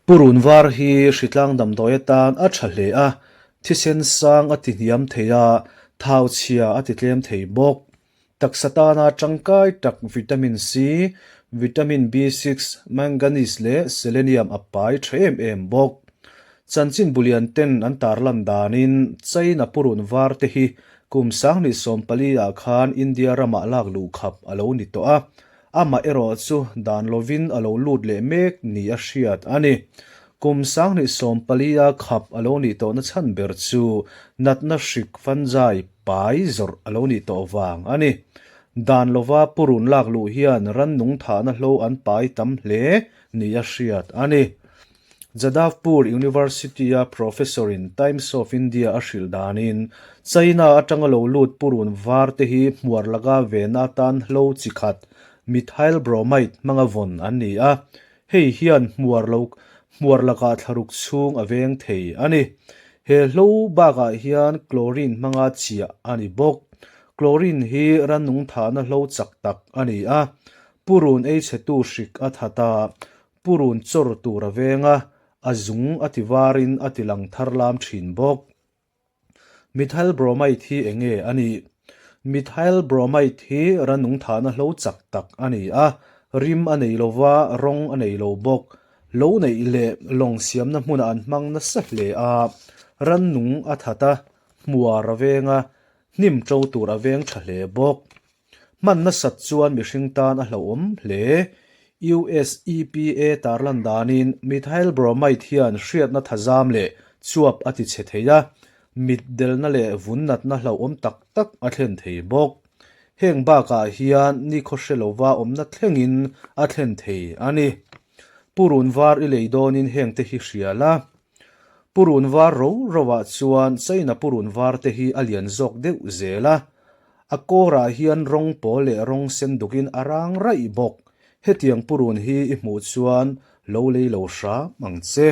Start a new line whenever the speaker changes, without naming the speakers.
Purun var hi hritlang damdawi atan a tha hle a, thisen sang a tihniam thei a, thau chhia a titlem thei bawk. Taksa tana tangkai tak vitamin C, vitamin B6, manganese leh selenium a pai tha em em bawk. Chanchin bulian ten an tarlan danin China purun var te hi kum 2014 ah khan India ramah lak luh khap a lo ni tawh a, Amah erawh chu dan lovin a lo lut leh mek ni a hriat a ni. Kum 2014 a khap a lo nih tawhna chhan ber chu natna hrik fungi pai zawrh a lo nih tawh vang a ni. Dan lova purun lak luh hian rannung thahna hlo an pai tam hle ni a hriat a ni. Jadavpur University-a Professor-in Times of India a hrilh danin, China atanga lo lut purun var te hi hmuar laka vena atan hlo chi khat, methyl bromide hmanga vawn an ni a, hei hian hmuar lo hmuar lakah thlaruk chhung a veng thei a ni. He hlo bakah hian chlorine hmanga chiah a ni bawk. Chlorine hi rannung thahna hlo chak tak a ni a, purun ei chhetu hrik a that a, Purun chawr tur a veng a, a zung a ti varin a ti lang thar lam thin bawk. Methyl bromide hi eng nge a nih? Methyl bromide hi ranung thahna hlo chak tak a ni a, rim a nei lo va, rawng a nei lo bawk. Lo neih leh lawng siamna hmunah an hmang nasa hle a, rannung a that a, hmuar a veng a, hnim to tur a veng tha hle bawk. Hman nasat chuan mihring tan a hlauhawm hle. US EPA tarlan danin methyl bromide hian hriatna thazam leh chuap a tichhe thei a, mit delna leh vun natna hlauhawm tak tak a thlen thei bawk. Heng bakah hian nikhaw hre lova awmna thlengin a thlen thei a ni. Purun var i lei dawnin hengte hi hria la. Purun var ro roah chuan China purun var te hi a lian zawk deuh zel a, A kawrah hian rawng pawl leh rawng sen dukin a rang raih bawk. Hetiang purun hi i hmuh chuan lo lei lo hram ang che.